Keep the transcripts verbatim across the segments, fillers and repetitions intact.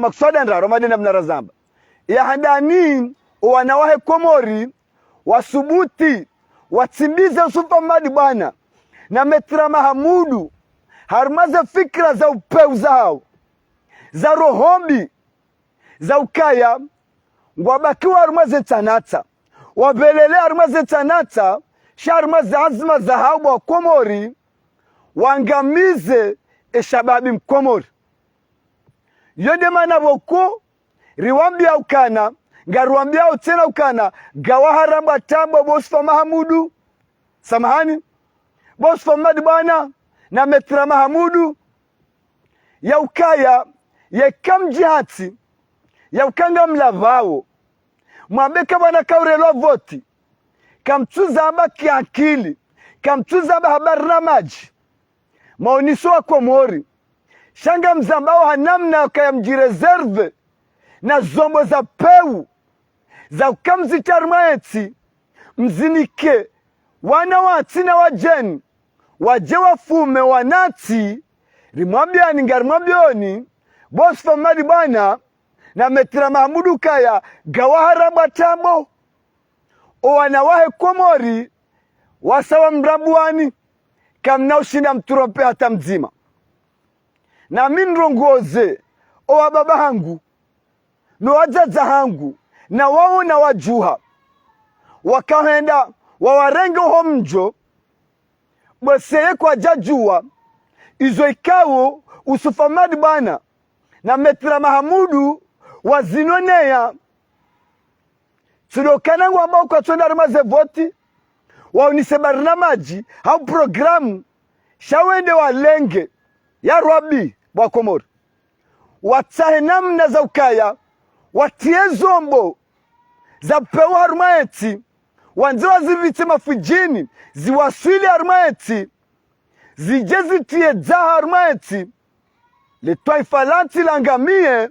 Makswada ndraru made namna razamba. Ya handani, owana wahe Komori, wasubuti, watsimbize Yusufa Mmadi Bwana, na Maître Mahamudu, harumwa ze fikira za upvewu zahawo, za roho mbi, za ukaya, ngwabakiwa harumwa ze ntsanatsa, wapvelele harumwa ze ntsanatsa, sha harumwa ze anzima zahawo bo wa Komori, wangamize e shababi Mkomori. Yo nde mana pvoko, riwambia ukana, ngariwambiao tsena ukana, gawaharambwa tambo bo Yusufa Mahamudu, samahani, bo Yusufa Mmadi Bwana, na Maître Mahamudu, ya ukaya, yeka mdji hatsi, ya uka ngamlapvao, mwambe ka pvwana kaurelwa voti, kamtsuzamba kiakili, kamtsuzamba ha barnamadji, maoneso wa Komori, sha ngamzambao ha namna ya ukaya mdji réservé na zombo za pewu, za uka mzitria harumwa entsi, mzinike wana wa ntsi na wadjeni, wadje wafume wanantsi, rimwambiani ngarimwambioni, bo Yusufa Mmadi Bwana, na Maître Mahamudu ukaya, gawaharambwa tambo, owana wahe Komori, wasa wamrambuani, kamna ushinda mtrompe hata mdzima. Na mi nrongoze, owababa hangu, no wadzadze hangu, na wawo na wadjuha, wakahenda, wawarenge oho mdjo, bweseye kwadjadjuwa, izo ikao, Yusufa Mmadi Bwana, na Maître Mahamudu, wazinoneya, tsi ndo ukana ngwambao kwatsonda harumwa ze voti, waonese barnamadji, hau programu, sha wende walenge, ya Rabi, bo wa Komori. Watsahe namna za ukaya, watrie zombo, za pewu harumwa entsi, wandze wazipvitse mafidjini, ziwaswili harumwa entsi, zidje zitrie dzaha harumwa entsi, le twaifa lantsi langamie,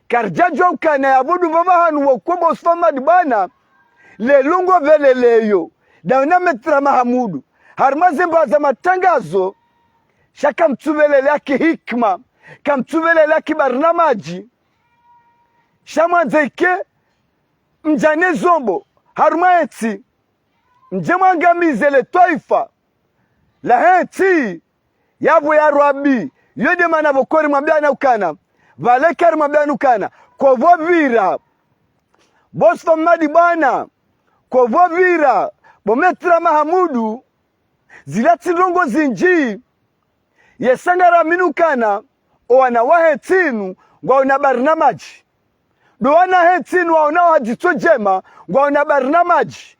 karidjadjuwa ukana yapvo ndo pvapvahanu wo ukombo Yusufa Mmadi Bwana, lelo ngopveleleyo, dawe na Maître Mahamudu, harumwa ze mbawa za matrangazo, sha kamtsupvelele ya kihikima, kamtsupvelele ya kibarnamadji, sha mwandze ike, mdjane zombo, harumwa entsi, mdje mwangamize le twaifa, lahe ntsi, yapvo ya Rabi, yo nde mana pvoko rimwambiana ukana, pvale karimwambiana ukana, kopvo pvira, bo Yusufa Mmadi Bwana, kopvo pvira, bo Maître Mahamudu, zila tsi ndrongo zindji, yesa ngaramini ukana, owana wahe ntsi inu, ngwaona barnamadji. Ndo wana he ntsi inu waonao ha dzitso djema, ngwaona barnamadji.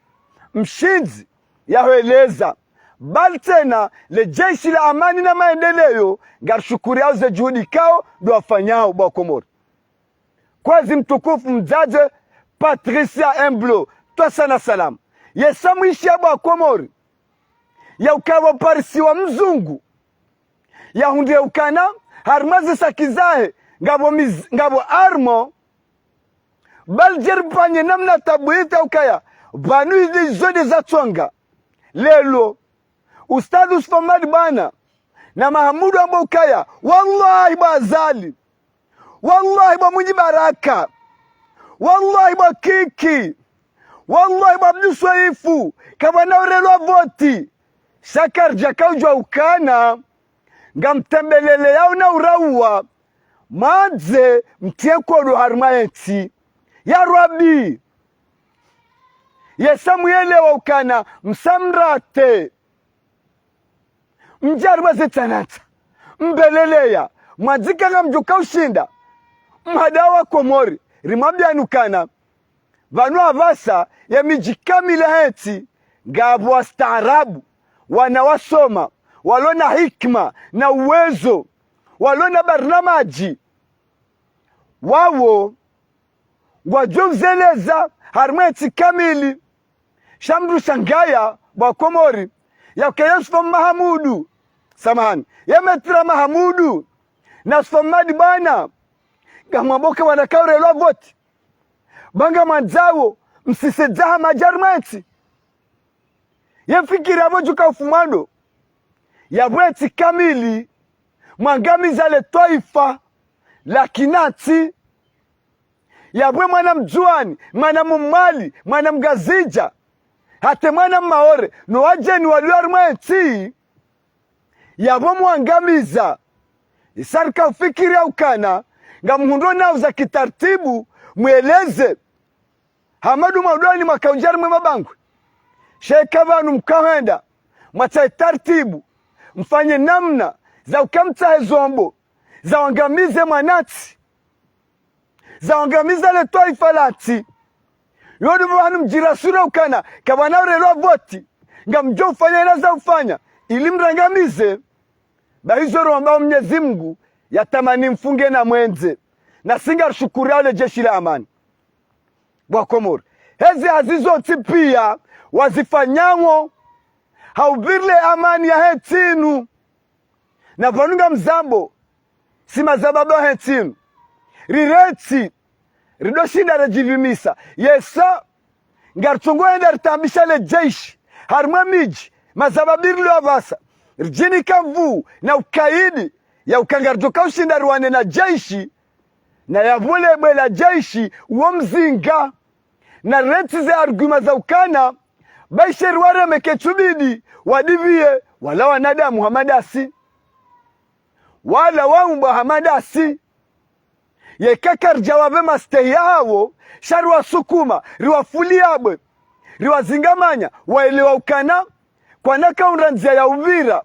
Mshindzi, yahweleza. Bali tsena, le jeshi la amani na maendeleo, ngarishukuriao ze juhudi kao, ndo wafanyao, bo wa Komori. Kwezi mtukufu mdzadze, Patricia Emblo, twasana salamu. Yesa mwishiya bo wa Komori, ya ukaya pvo parisiwa mzungu, yahundre ukana, harumwa ze saki zahe, ngapvo miz-, ngapvo armo, bali djeri pvanye namna tabu ita ukaya, pvanu izi zo nde zatsonga. Lelo, Ustadh Yusufa Mmadi Bwana, na Mahamudu wamba ukaya, wallahi bo Azali, wallahi bo Mwinyi Baraka, wallahi bo Kiki, wallahi bo Abdu Swaifu, kapvwana urelwa voti. Sha karidjaka udjuwa ukana, ngamtembelele yao na urauwa, mwandze mtrie nkodo harumwa entsi. Ya Rabi, yesa mwelewa ukana, msamrate. Mdje harumwa ze ntsanatsa, mbeleleya, mwandze ika ngamdjoka ushinda mhada wa Komori, rimwambiani ukana, pvanu hapvasa ye midji kamili yahe ntsi, ngapvo wastaarabu, wana wasoma, walo na hikima na uwezo, walo na barnamadji. Wawo, ngwadjo uzeleza harumwa entsi kamili. Sha mndru shangaya bo wa Komori, ya ukaya Yusufa Mahamudu, samahani, ye Maître Mahamudu, na Yusufa Mmadi Bwana, ngamwambao uka pvwana kaurelwa voti, ba ngamwandzao msise dzaha madji harumwa entsi. Ye fikira yapvo djuka ufumwa ndo, yapvo entsi kamili, mwangamiza le twaifa, la kinatsi. Yapvo mwana mdzuwani, mwana mmwali, mwana mngazidja, hata mwana mmaore, no wadjeni walio harimwa entsi, yapvo mwangamiza. Isa rika ufikiri ukana, ngamhundro nao za kitartibu, mweleze. Hama ndo mwaudoni mwakaudja harimwa mabangwe. Sha eka pvanu mkahenda, mwatsahe tartibu, mfanye namna za ukamtsahe zombo, za wangamize mwanantsi, za wangamiza le twaifa la ntsi. Yo ndo pvanu mdjirasure ukana, kapvana urelwa voti, ngamdjo ufanya ina za ufanya, ili mrangamize. Ba hizo romba Mnyezi Mungu, yatamani mfunge na mwendze. Na si ngarishukuriao le jeshi la amani. Bo Wakomori. Hezi hazi zontsi pia, wazifanyao, ha upvirile amani yahe ntsi inu. Na pvanu ngamzambo, si mazababi wahe ntsi inu. Rirentsi, ridoshinda redjipvimisa. Yesa, ngaritsongo henda ritaabisha le jeshi, harimwa midji, mazababi rilo apvasa. Ridjinika nvuu, na ukaidi, ya uka ngaridjo kaushinda riwane na jeshi, na yapvo le bwe la jeshi, uwo mzinga. Na rirentsi ze arguments za ukana, ba ishe riwareme ketsubidi, wadipviye, wala wanadamu hama ndasi. Wala waumbwa hama ndasi. Yeka karidja wapve mastehi yahawo, sha riwasukuma, riwafuliya bwe, riwazingamanya, waelewa ukana, kwana kaundra ndzia ya upvira.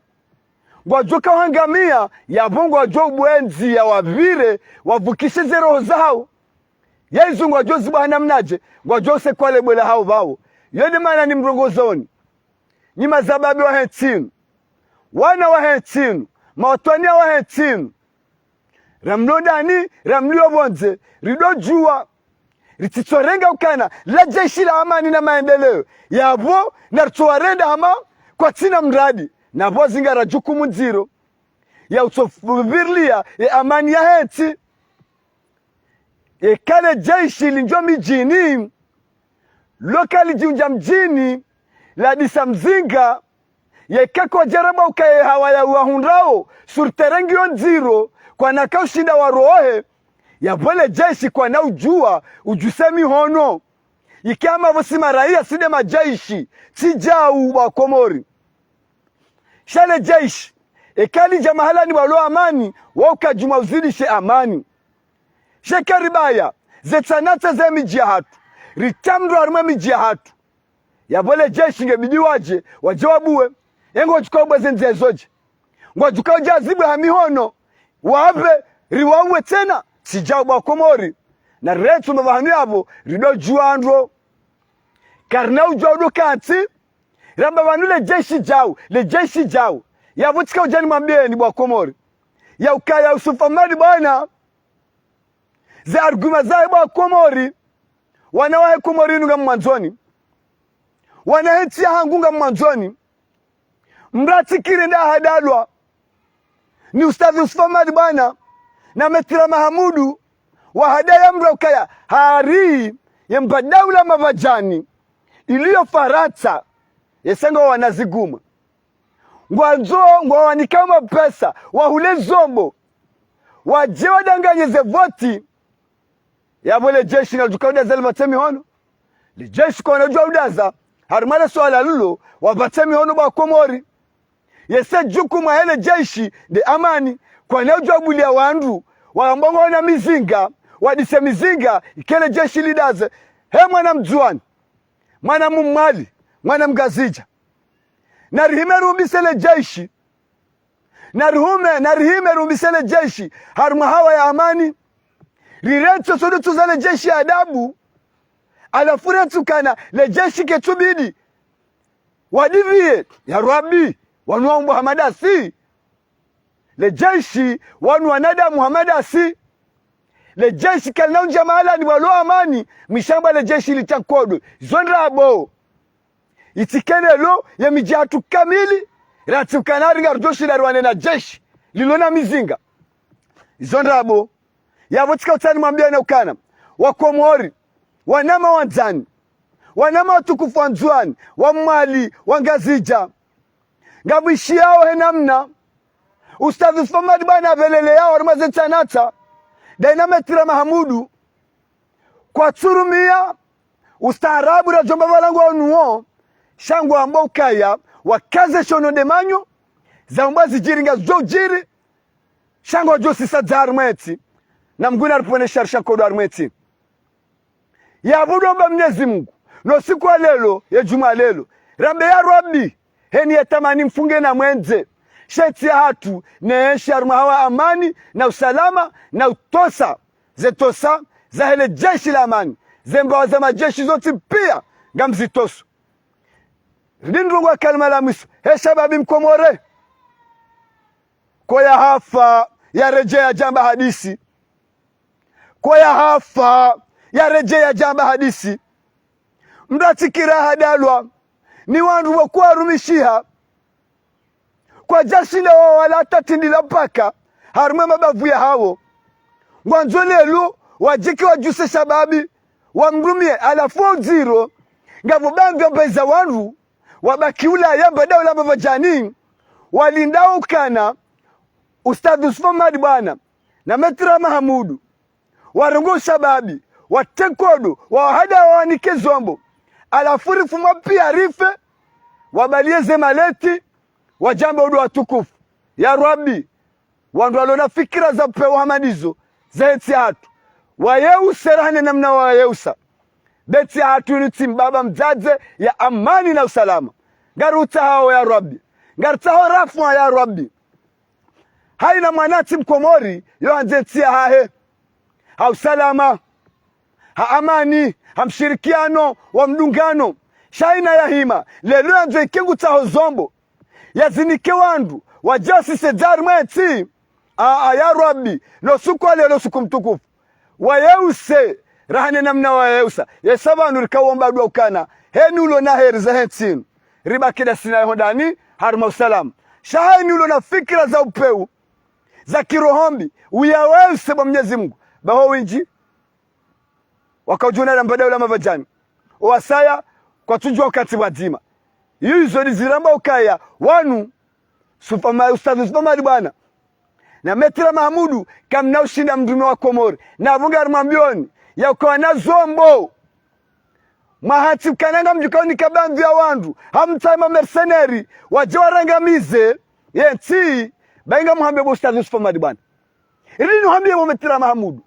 Ngwadjo kauhangamia, yapvo ngwadjo ubwe ndzia wapvire, wapvukishe ze roho zahawo. Yaizo ngwadjo zibwa ha namnadje, ngwadjo usekwa le bwe lahawo pvawo. Yo nde mana nimrongozoni. Nyi mazababi wahe ntsi inu. Wana wahe ntsi inu. Mawatwaniya wahe ntsi inu. Ramlondani, ramliyo pvondze, ridodjuwa. Ritsitsorenga ukana, la jeshi la amani na maendeleo. Yapvo, naritsowarenda hama, kwatsina mradi. Na pvo zinga ra jukumu ndziro. Ya utsopvirilia, ye amani yahe ntsi. Eka le jeshi lindjo midjini, loka lidjiundja mdjini, ladisa mzinga, yeka kwadjaramba ukaye hawa ya uwahundrao, sur terrain ngiyo ndziro, kwana kaushinda warohe, yapvo le jeshi kwana udjuwa, udjuse mihono. Ike hama pvo si maraiya si nde majeshi, tsi djau bo Wakomori. Sha le jeshi, eka lidja mahalani pvalo amani, wauka djumwa uzidishe amani. Sha eka ribaya, ze tsanatsa ze midji yahatru, ritamdro harimwa midji yahatru. Yapvo le jeshi ngebidi wadje, wadje wabuwe, ye ngwadjo uka ubwe ze ndzia zodje. Ngwadjo uka udja zibwe ha mihono, wapve, riwauwe tsena, tsi djau bo Wakomori. Na rirentsi mba pvahanu yapvo, ridodjuwa ndro. Karina udjuwa udo kantsi, ramba pvanu le jeshi djau, le jeshi djau. Yapvo tsika udja nimwambiyeni bo Wakomori. Ya ukaya Yusuf Hamadi bwana. Ze arguments zahe bo Wakomori. Wana wahe Komori inu ngamwandzoni. Wana he ntsi yahangu ngamwandzoni. Mratsikire nda hadalwa. Ni Ustadh Yusuf Hamadi bwana. Na Maître Mahamudu. Wahadaya mra ukaya. Hari ye mbadaula mapvadjani. Iliyo Farantsa. Yesa ngwawana ziguma. Ngwandzo, ngwawanika mapesa, wahule zombo. Wadje wadanganye ze voti. Yapvo le jeshi ngalidjo uka udaza lipvatse mihono. Le jeshi kwana udjuwa udaza, harimwa le swala lilo, wapvatse mihono bo Wakomori. Yesa jukumu lahe le jeshi, nde amani, kwana udjuwa ubuliya wandru, wamba ngwaona mizinga, wadise mizinga, ike le jeshi lidaze. He mwana mdzuwani. Mwana mmwali, mwana mngazidja. Narihime rumbise le jeshi. Narihume, narihime rumbise le jeshi. Harimwa hawa ya amani. Rirentsi sodo tsoza le jeshi adabu. Halafu rentsi ukana le jeshi ketsubidi. Wadipviye, ya Rabbi, wanu waumbwa hama ndasi. Le jeshi, wanu wanadamu hama ndasi. Le jeshi kalina undja mahalani pvalo amani, mwishamba le jeshi litsankodwe. Zo ndrabo. Itsikelelo, ye midji yahatru kamili, ratsi ukana ringa rudjoshinda riwane na jeshi, lilo na mizinga. Zo ndrabo. Yapvo tsika utsani mwambiyeni ukana. Wakomori, wanama wandzani, wanama watukufu wa Ndzuwani, wa Mwali, wa Ngazidja. Ngamwishiyao he namna. Ustadh Yusuf Hamadi bwana apveleleyao harimwa ze tsanatsa. Daina Maître Mahamudu, kwatsurumia ustaarabu radjo amba pvala ngwaonuo, sha ngwaambao ukaya wakaze shono nde manyo, za umbwa zidjiri ngazidjo udjiri, sha ngwadjo sisa dza harumwa entsi, na Mngu nariponeshe harisha nkodo harumwa entsi. Yapvo ndo amba Mnyezi Mngu, no usiku wa leo, ye djumwa leo, rambe ya Rabbi, heni yatamani mfunge na mwendze, she ntsi yahatru, ne enshi harumwa hawa amani, na usalama, na utosa, ze tosa, zahe le jeshi la amani, ze mbawa za majeshi zontsi pia, ngamzitoso. Ridinrongoa kalima la mwiso, he shababi mkomori. Ko yahafa, yaredjei yadjamba hadisi. Ko yahafa, yaredjei yadjamba hadisi. Mndru atsikira hadalwa, ni wandru wo kwarumishiha. Kwadjashinda wawalata tindila mpaka, harumwa mabavu yahawo. Ngwandzo leo, wadjike wadjuse shababi, wamrumie, halafu wa udziro, ngapvo baadhwi ya mbayi za wandru, wabaki Ulaya mba daula mba pvadjani, walindao ukana, Ustadh Yusuf Hamadi Bwana, na Maître Mahamudu, warongoe ushababi, watenkodo, wawahada wawanike zombo. Halafu rifuma pia rife, wabalie ze maleti, wadjambe udu watukufu. Ya Rabbi, wandru walo na fikira za upvewu hama ndizo, zahe ntsi yahatru. Wayeuse rahana namna wayeusa. Be ntsi yahatru inu tsi mbaba mdzadze ya amani na usalama. Ngaritsahao ya Rabbi. Ngaritsahao rafwa ya Rabbi. Haina mwanantsi mkomori, yo handze ntsi yahahe. Ha usalama. Ha amani. Ha mshirikiano. Wa mdungano. Sha haina yahima. Leo yandzo ike ngutsaho zombo. Yazinike wandru. Wadjasise dza harumwa entsi. Aa, ya Rabbi. No usiku wa leo usiku mtukufu. Wayeuse, rahana namna wayeusa. Yesa pvanu rikao womba dua ukana, heni ulo na heri zahe ntsi inu, ribaki ndasi naye ho ndani, harumwa usalama. Sha heni ulo na fikira za upvewu, za kiroho mbi, uyaweuse bo Mnyezi Mngu. Baho windji, wakaudjuna lamba daula mba pvadjani. Owasaya, kwatsudjua ukantsi pvwadzima. Iyo izo ndiziramba ukaya, wanu, Sufa ma-, Ustadh Yusuf Hamadi Bwana. Na Maître Mahamudu, kamna ushinda mndrume wa Komori. Na pvo ngarimwambioni, ya ukawa na zombo. Mwahantsi ukana ngamdjo unika baadhwi ya wandru. Hamtsaha ma mercenaires, wadje warangamize. Ye ntsi, bahi ngamhambe bo Ustadh Yusuf Hamadi Bwana. Ili nuhambiye bo Maître Mahamudu.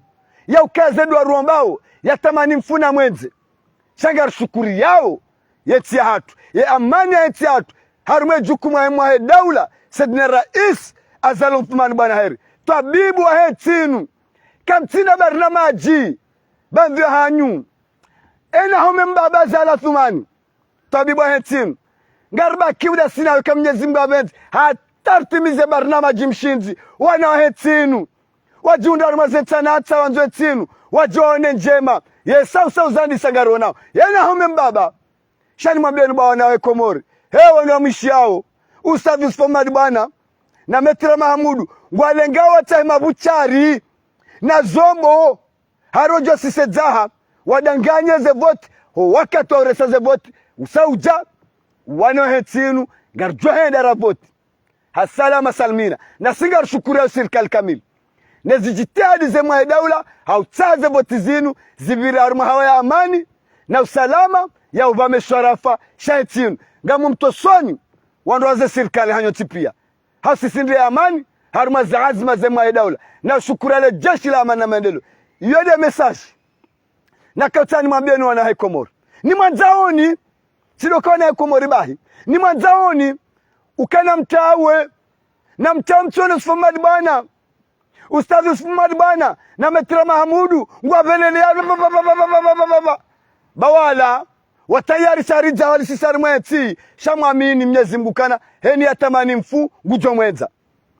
Ya ukaze dua rombao, yatamani mfu na mwendze. Sha ngarishukuriyao, ye ntsi yahatru, ye amani yahe ntsi yahatru, harumwa ye djukumu yahe mwahe daula, Saidina Rais Azali Assoumani Bwana heri. Twabibu wahe ntsi inu, kamtsina barnamadji, baadhwi ya hanyu. Ena home mbaba Azali Assoumani, twabibu wahe ntsi inu. Ngaribaki uda sina weka Mnyezi Mngu apvendze, hata ritimize barnamadji mshindzi, wana wahe ntsi inu. Wadjihundra harumwa ze ntsanantsa wandzo ye ntsi inu, wadjione ndjema. Ye sausau zandisa ngaronao. Yena home mbaba. Sha nimwambieni bo wana wahe Komori. He, wanga mwishiyao. Ustadh Yusuf Hamadi Bwana. Na Maître Mahamudu. Ngwalengao watsahe mabuchari. Na zombo. Harodjo sise dzaha. Wadanganye ze voti. Ho wakati wa uresa ze voti. Usaudja. Wana wahe ntsi inu. Ngaridjo henda ra voti. Ha salama salimina. Nasi ngarishukuriyao sirikali kamili. Ne zijitihadi ze mwahe daula, ha utsaha ze voti zinu, zipvire harumwa hawa ya amani, na usalama, ya upvame sharafa, shahe ntsi inu. Ngamumtosoni, wandru waze sirikali hanyu ntsi pia. Ha usisindre ya amani, harumwa ze azma ze mwahe daula. Na ushukuriya le jeshi la amani na maendeleo. Iyo nde message. Nakautsaha nimwambieni wana wahe Komori. Nimwandzaoni, tsi ndo ka wana wahe Komori bahi. Nimwandzaoni, ukana mtawe, na mtawe mtsone Yusuf Hamadi Bwana. Ustadh Yusuf Hamadi Bwana, na Maître Mahamudu, ngwapveleleya, ba, ba, ba, ba. Ba wala, watayari sharidja walisisa harumwa entsi, sha mwamini Mnyezi Mngu ukana, heni yatamani mfu, ngudjo mwendza.